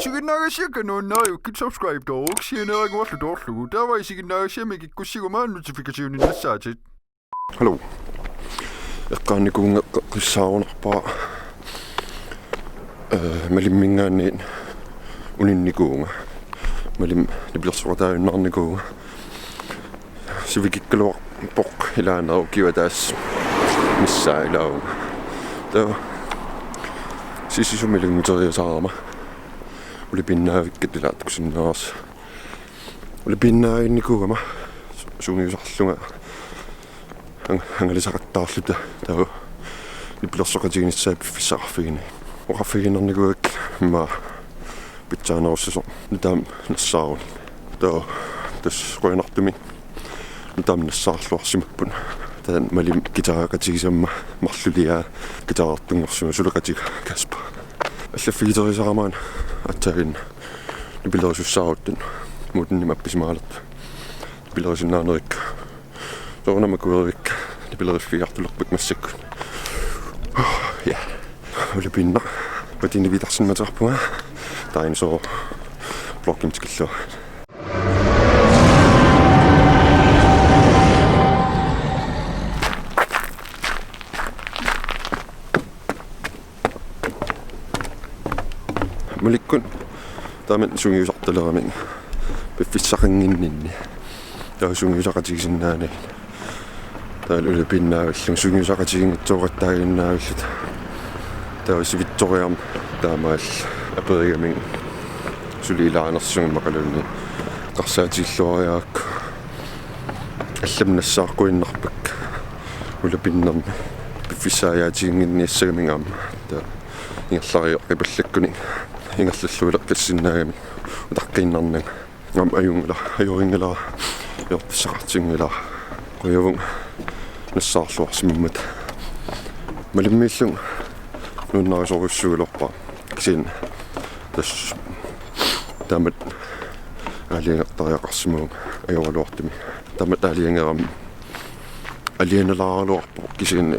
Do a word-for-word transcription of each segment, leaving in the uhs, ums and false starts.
Isiginnaagassiakka nuannariukkit subscribe-tooruk sianeeraguarlu toorlugu. Taava isiginnaagassiami kikkussiguma notification-innassaatit. Hallo. Eqqaanikuunga qissaarunarpaa. Eh, Malimminngaanniit uninnikuuvunga. Malim nipilersoqataajunnaarnikuuvunga. Sivikikkaluarpoq ilaannerukiva taas missaa ilaavunga. Taava sisisumilunguteriasaarama. Ulipinnavikkat ilaat kusinnaarsa. Ulipinnavinnikuugama su-, sungiusarlunga ang-, angalisaqattaarluta taava nipilersoqatiginissaa piffissaqarfigini. Oqarfigiinnarnikuugakkit immaqa pitsaanerussasoq nutaamik nassaaruni. Taava tassa qujanartumik nutaamik nassaarluarsimapput. Taanna Malim guitareqatigisama marluliaa guitarertunngorsimavoq suleqatiga Kasper. Allaffigiteriasaarama aatsaannguaq nipilerisussaaruttut. Muuttunnimi appisimaalertut. Nipilerisinnaanerit. Soorunami akuerivikka nipileriffigiartulerpakka massakkut. Ja. Ulipinnaq. Uatsinni pitarsinnaterpunga. Taava soorlu blokkimut tikillugu. Malikkut taamatut sungiusartaleramik piffissaqannginninni. Taava sungiusaqatigisinnaanagit. Taava ulipinnavillunga sungiusaqatiginngitsooqattaaginnavilluta. Taava sivitsoriarmat taamaalilluta aperigamik suli ilaanersugut immaqaluunniit eqqarsaatigilluariarakku. Allamik nassaaqquinnarpakka. Ulipinnermi piffissaajaatiginnginniassagamik aamma. Taava ingerlariaqqipallakkuni ingerlalluileqqissinnaagami utaqqiinnarnanga. Aamma ajunngilara, ajunngilara, ajortissaqartinngilara. Qujavunga nassaarluarsimammata. Malimmiillunga nuannarisorujussuugaluarpara. Kisianni tassa taamatut aalajangertariaqarsimavunga ajoraluartumik. Taamatut aalajangerama aalajangilaaraluarpoq kisianni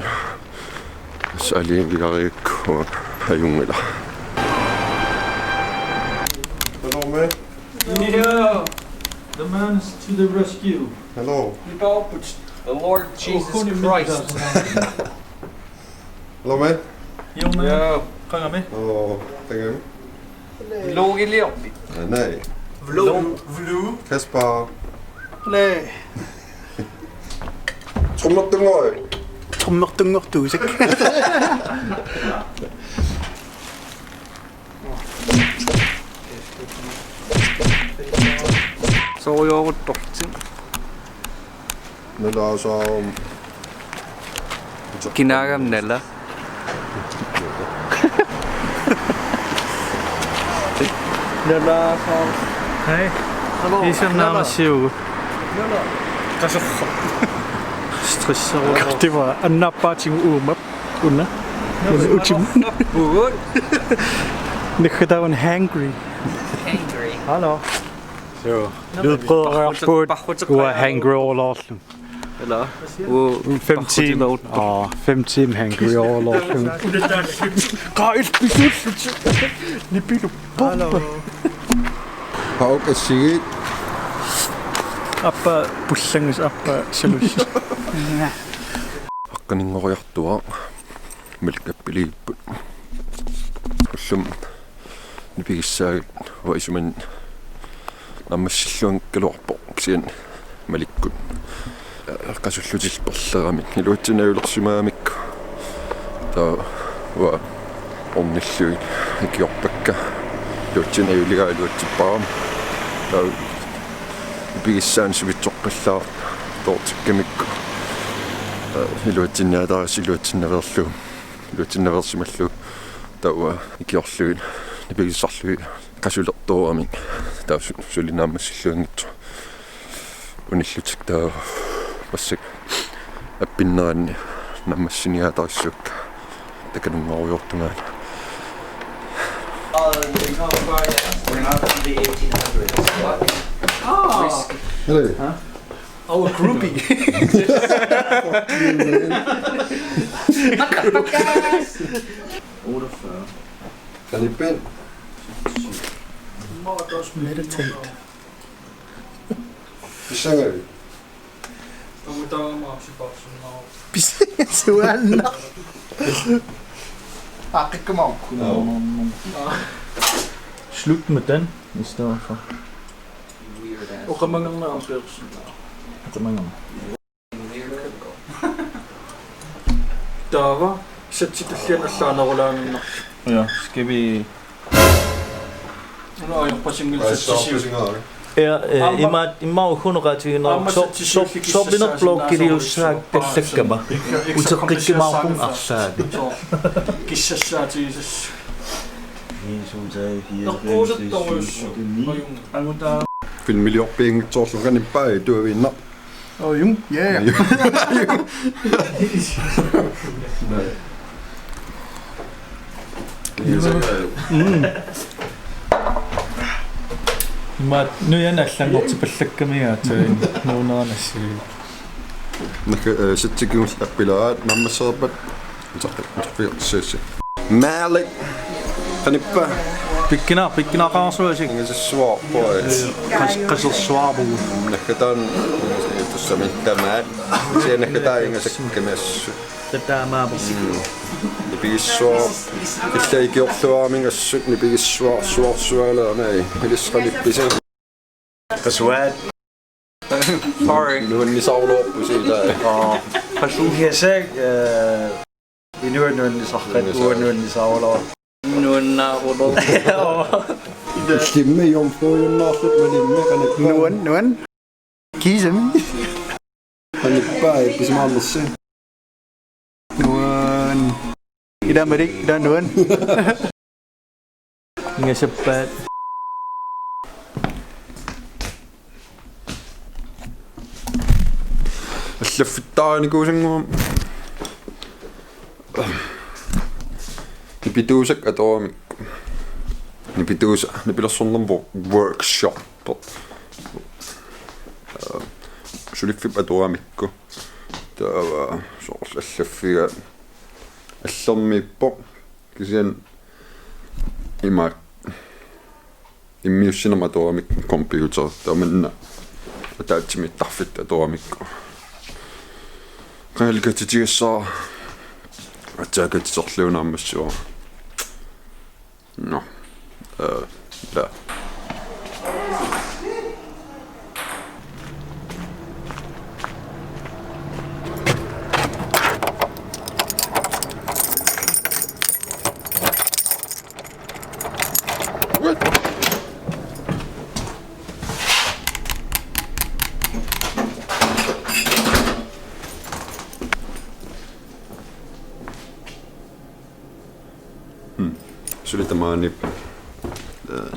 tassa aalajangigaarigakku uanga ajunngilara. Hello, man. Yeah. The man is to the rescue. Hello. The Lord Jesus Christ. Hello, man. Yo, man. Yo. Qangami. Oh, qangami. Vlogiliorpit. Ah, nej. Vlog. Vlog. Kasper. Nej. Trommertunngoruk. Trommertunngortuusaq. Sorujooruttorlutik. Nalaasaaruma. Kinaagami nala? Nalaasaaruma. Hej. Hallo. Isam naammassivugut. Nala. Qasorsoq. Stresseruvoq. Tiva annaappaatigut uuma. Una. Una utim. Pugut. Naggataavugut hangry. Hangry. Hallo. Joo. Lydbøderiarpugut. Uanga hangry-oorlugit. Eller? Femten. Åh, femten hangry-oorlugit. Qail pisullut. Nipilu. Hallo. Hauk assigit. Appa pullangus appa salus. Aqqaninngoriartuaarput. Malik appiliipput. Ullumi nipigissaagit uanga isumanni naammassilluanngikkaluarpoq kisianni Malikkut. Qasullutillu perleramik iluatsinnajulersimagamikku. Taava uanga ornillugit ikiorpakka. Iluatsinnajuligaara iluatsipparama. Taava nipigissaani sivitsorpallaartoortikkamikku. Taava iluatsinniaataarissi iluatsinnaveerlugu. Iluatsinnaveersimallugu. Taava ikiorlugit nipigissarlugit qasulertooramik. Taava su-, suli naammassilluanngitsoq. Unillutik taava massakkut appinneranni naammassiniaatarissuakka. Takanunngoriartugaana. We're not from the eighteen hundreds. What? Hello. Huh? Oh, groupie. Order for Kan I bed? Meditate. Pissangavi. Pissuaanna. Aaqqikkumaarukku. Slut med den, i stedet for. Oqamangernaampeersi. Oqamangerna. Taava, satsi tulliani allaanerulaannaq. Ja, skal vi... Una ajorpasinngilaq satsisiu. Ja, øh, imma, imma uhunoqatigineq. Aamma so, so, satsisiulli so, kissassaasinnaasoq. Sorbinner blokkiliussaak tallakkama. Uteqqikkimaarpun arsaavi. Kissassaatigisas. Ni, syv, tre, fire, fem, seks, syv, otte, ni. Filmiliorpiinngitsoorlu qanippai tuaviinnaq. Oh, jung. Ja, ja. Mm. Maat nujana allanngortipallakkamigaat nuuneranassi. Nakka, øh, satsikigullu appilaat naammassereerpat uteqqiarsiassi. Malik. Qanippa. Pikkunaa-, pikkunaaqarsuasik. Ingasassuarput. Qas-, qasersuarpugut. Nakkataan tussamittamaat. Sianakkataa ingasakkamiassut. Tataamaapoq. Mm. Nipigissuar. Illa ikiorluaramigassut nipigissuar, suar, sualaanai. Ilisqanippisi. Qasuaat. Sorry. Nuannisarulorpusi ilaa. Aa, qasugiasaak, øh, inuit nuannisarput, uanga nuannisarulor. Nuannaarulor. Illimmi jomfrujunnaarluta malimmi qanippa. Nuan, nuan. Kiisami. Qanippa, ipisimaarnersi. Nuan. Ida Malik, ida nuan. Ingasappaat. Allaffittaarnikuusannguamik. Nipituusakka atoramikku. Nipituusa-, nipilersornermut workshop. Øh, suliffik atoramikku. Taava soorlu allaffiga allermiippoq. Kisianni imaak immiussinermut atoramik computer tamanna ataatsimiittarfittut atoramikku. Qangali katitigassara aatsaat katiterlugu naammassivara. Nå. Øh, ja. Hmm. Suli tamaani, øh,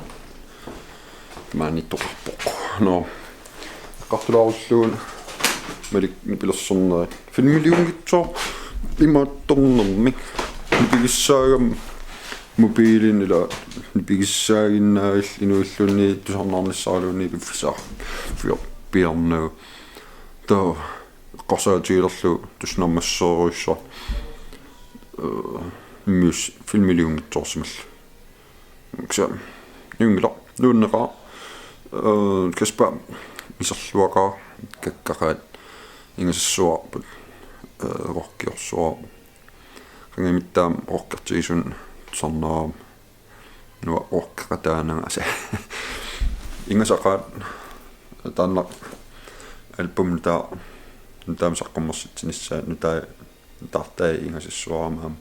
tamaani toqarpoq. Nå. Eqqartulaarullugu Malik nipilersornerit. Filmiliunngitsoq imaattornermik. Nipigissaagami mobiilini ila nipigissaaginnaavill inuilluunniit tusarnaarnissaraluunniit piffissaq. Pior-, piornagu. Taava eqqarsaatigilerlugu tusinarmasseerujussuaq. Øh, immius-, filmiliunngitsoorsimallugu. Kisianni, niunngilaq, nuanneqaaq, øh, Kasper, iserluaqaaq, kakkaqaat, ingasassuarput, øh, rockiorsuarput. Qangaaniittut aamma rockertigisumik tusarnaarama. Nuanneqaqaaq taanna ase. Ingasaqaat, taanna album nutaaq, nutaamik saqqummersitsinissaat, nutaaq, nutaartai ingasassuarama aamma.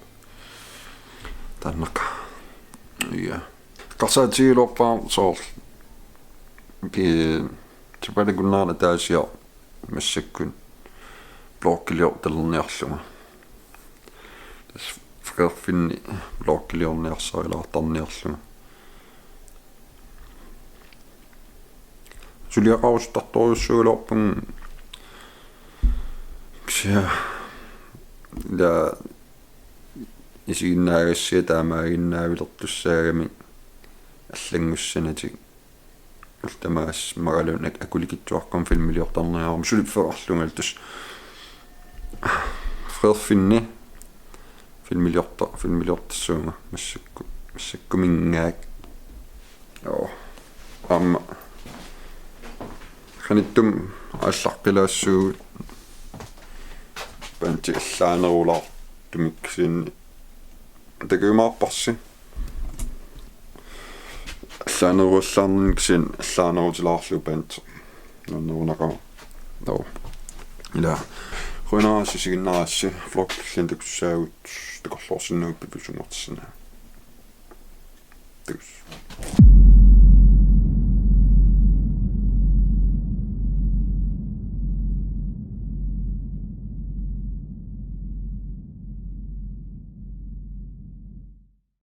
Taanna. Ja. Eqqarsaatigilerpara soorlu. Ki-, sapaatip akunnera ataasiarlunga massakkut blokkiliortalerniarlunga. Tassa freerfinni blokkiliorniarsarilaartarniarlunga. Suliaqarusuttartorujussuugaluarpunga kisianni ila isiginnaagassiaq taamaaginnaavilertussaagami allanngussanatik. Ullut tamaasa maraluunniit akulikitsuaqqamik filmiliortarniarama suliffeqarlunga tassa. Freerfinni filmiliorta-, filmiliortassuunga massakku-, massakkuminngaanniit. Joo. Aamma qanittumi aallaqqilaassaagut, panti allaanerulaartumik kisianni takujumaarparsi. Allaaneruallaarnermik kisianni allaanerutilaarlugu panti nuannerunaqaaq. Nå. Ila. Qujanaq aasiit isiginnaarassi, vlog killin takussaagut, takorloorsinnaavutit, piviusunngortissinnaagit. Taks.